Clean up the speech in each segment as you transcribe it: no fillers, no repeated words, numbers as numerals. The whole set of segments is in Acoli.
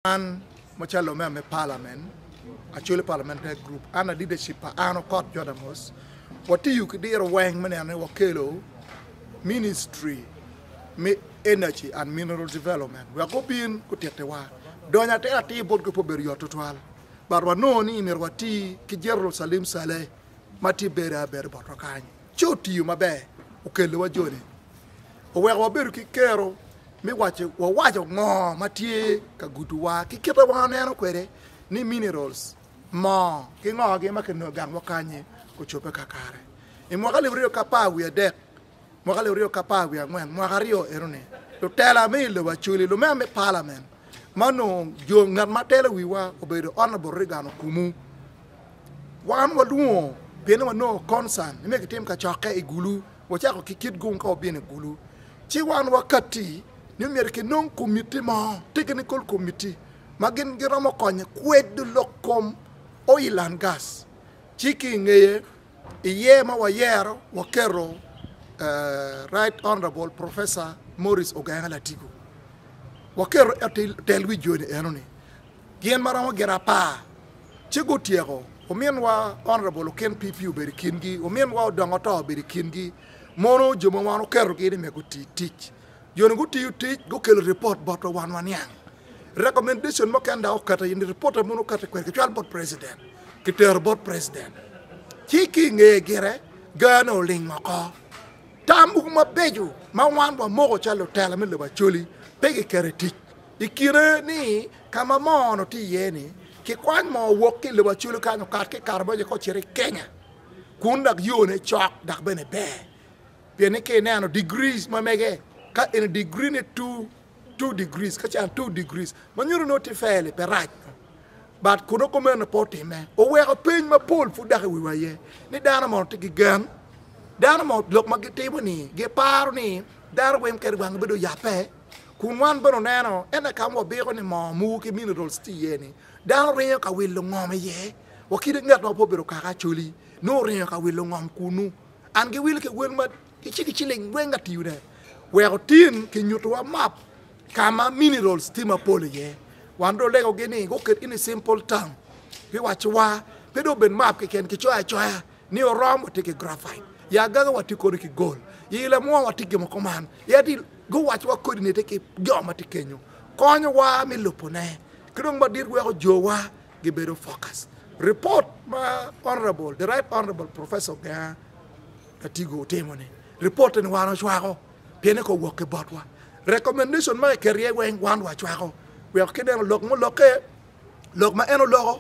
An macalo lumemba me Parliament, Acholi Parliamentary Group, under leadership pa an Okot Jonamos, watiyo ki diro weng me neno ni wakelo Ministry me Energy and Mineral Development wek gubin gutitiwa. Donyo atir atir botgi pe obedo yot tutwal but wanongo ni myero wati ki General Salim Saleh ma tye bedo abeda botwa kany ci otiyo maber okeliwa joni oweko wabedo ki kero me waco wawaco ngo ma tye ka gudowa ki kite ma waneno kwede ni minerals moo ki ngo-gi ma kinongo i gangwa kany-nyi ocobbe kakare. I mwaka 2013, mwaka 2014, mwaka aryo enoni, lutela me i lobo Acholi, lumema me palament ma onongo jo ngat ma telo wiwa obedo Honourable Reagan Okumu, wan walwongo pien ni wanongo concern ni myero kitim kacokke i Gulu, wacako ki Kitgum ka wabino i Gulu. Ci wan wakatti ni myero kinong komitti mo, technical committee, ma gin giromo konyo kwedo lok kom oil and gas. Ci ki i ngeye, i yer ma wayero, waketo Right Honourable Professor Maurice Ogenga Latigo. Waketo tel wi joni enoni gin ma romo gin apar ci gutyeko. Ominwa Honourable Okin PP obedo i kingi, ominwa Odongo To obedo i kingi. Mono jo ma wan oketogi ni myero guti tic. Jo-ni gutiyo tic, gukelo ripot botwa wan waniang. Recommendation mukene dok oketo i ripotte mono okete kwede kicwalo bot president, kitero bot president. Ci ki i ngeye gire, gane oling oko. Tam mogo mabeco ma wan wamoko calo lutela me lobo Acholi pe giketo i tic. I kine ni ka ma moo-nu tye iye-ni, kikwany moo wok ki i lobo Acholi kany okat ki i Karamoja ka ocito i Kenya. kun dok yone cok dok bene ber pien ni ka ineno degrees ma mege ka eni degree ne two degrees ka can two degrees ma nyuto nongo tye fairly pe rac but kun nongo kumeno pe otime oweko peny mapol pud dok i wiwa aye ni dano mono tye ki gen dano mono lok ma gitimo ni giparo ni dano weng kadi wangi bedo oyabbe kun wan bene oneno ento ka ma wabiko ni moo mogo ki minerals tye iye ni dano ringo ka wilo ngom iye Wa kite ngat ma pe obedo kaka Acholi nongo oringo ka wilo ngom kunu. An giwilo ki wel ma ci ki ciling weng ka tiyone. Weko tin kinyutowa map ka ma minerals tye mapol iye. Wan dong olegogi ni guket in a simple term giwacciwa pe dong obed map keken kicoyo acoya ni orom watye ki graphite, i Agaga watye kodi ki gold, i Lamwong watye ki gin mo kuman. Guwacciwa kodi ni tye ki jo ma tye kenyo konyowa me lubone ki dong madit weko jowa gibedo focus. Report ma honorable, the right honorable professor Ogenga Latigo otimo ni, report ni wan ocwako pien ni kowok ki botwa. Recommendation ma kiketo iye weng wan wacwako wek ki neno lok mulokke, lok ma en oloko,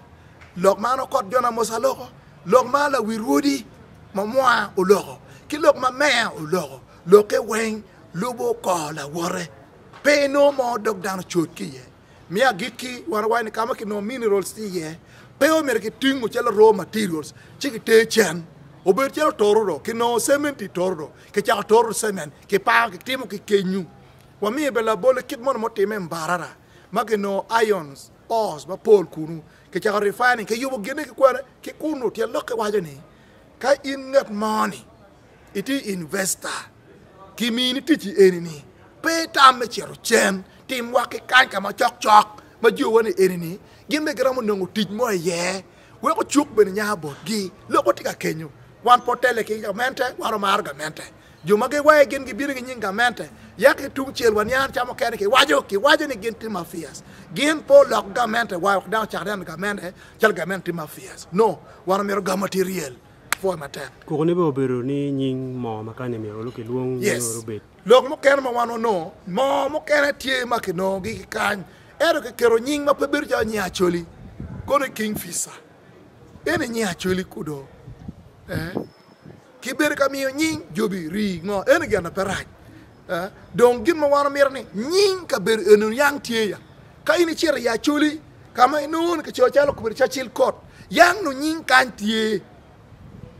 lok ma an Okot John Amos aloko, lok ma lawi rwodi ma mwa oloko, ki lok ma meya oloko, lokke weng lubo kor lawote. Pe inongo mo dog dano coc ki iye. Me agikki, wan wawaco ni ka ma kinongo minerals tye iye, pe omyero kitingo calo raw materials ci kiter cen. Obedo calo tororo, kinongo cement i tororo, kicako toro cement, kipango kitimo ki kenyu. Wamiyo bene labolle kit moni mutimme i Mbarara ma kinongo irons ores mapol kunu, kicako refining, kiyubo gine ki kwene ki kunu. Tyen lokke waco ni ka in ngat moni itye investor, kimini tic i eni-ni, pe itam me cito cen, tim wa ki kany ka ma cokcok ma jowa ni eni-ni gin bene giromo nongo tic mo iye wek ocuk bene nya botgi. Lokwa tye ka kenyo, wan pe otele ki gamente, wan wamaro gamente. Jo ma giwaye gin gibino ki nying gamente, yaka ki tung cel waniang ca mukene kiwaco, kiwaco ni gin tye mafias. Gin pe olok gamente wa wek dano ocak neno gamente calo gamente tye mafias. No, wan omito gamente ryel. Pwoyo matek. Koko ne bene obedo ni nying moo ma kany myero olu kilwong Yes. myero obed. Lok mukene ma wan wanongo, moo mukene tye ma kinongogi ki kany, ento kiketo nying ma pe bedo calo nying Acholi, kono ni King Fisher. Eni nying Acholi kudo. Eh. Kibedo ka miyo nying jobi rii ngo, eni gin ma pe rac. Eh. Dong gin ma wan wamito ni nying kabedo eni yang tye ya. Ka in icito i Acholi, ka ma inongo ni kicoyo calo kabedo Churchill Court, yang nongo nying kany tye.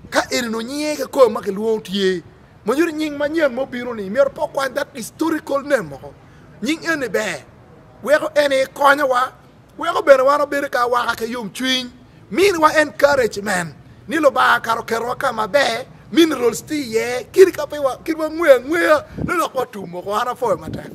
Ka eni nongo nyinge kikome ma kilwongo tye, ma nyuto nying manyen ma obino ni myero pe okwany that historical name woko. Nying eni ber, weko en aye konyowa, weko bene wan wabedo ki awaka ki yomcwiny, miniwa encouragement ni Lubanga kara oketowa ka maber, minerals tye iye, kadi ka pe kit wangweyo angweya nongo dok watum woko. An apwoyo matek.